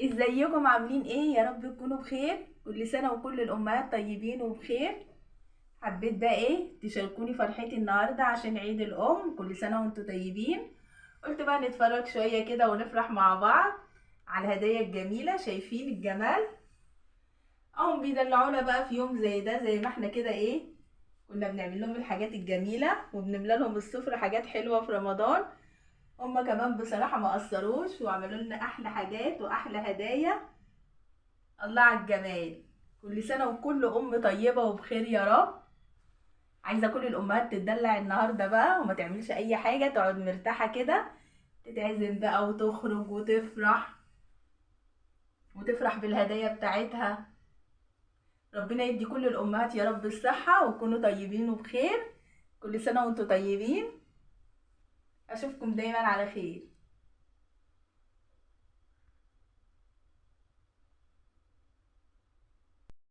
ازيكم عاملين ايه؟ يا رب تكونوا بخير. كل سنة وكل الامهات طيبين وبخير. حبيت بقى ايه تشاركوني فرحتي النهارده عشان عيد الام. كل سنة وانتم طيبين. قلت بقى نتفرج شوية كده ونفرح مع بعض على الهدايا الجميلة. شايفين الجمال؟ هم بيدلعونا بقى في يوم زي ده، زي ما احنا كده ايه كنا بنعمل لهم الحاجات الجميلة وبنملى لهم السفرة حاجات حلوة في رمضان. هما كمان بصراحة ما قصروش وعملوا لنا احلى حاجات واحلى هدايا. الله على الجمال. كل سنة وكل ام طيبة وبخير يا رب. عايزه كل الامهات تتدلع النهارده بقى وما تعملش اي حاجة، تقعد مرتاحة كده، تتعزم بقى وتخرج وتفرح وتفرح بالهدايا بتاعتها. ربنا يدي كل الامهات يا رب الصحة وكونوا طيبين وبخير. كل سنة وانتم طيبين. اشوفكم دايما على خير.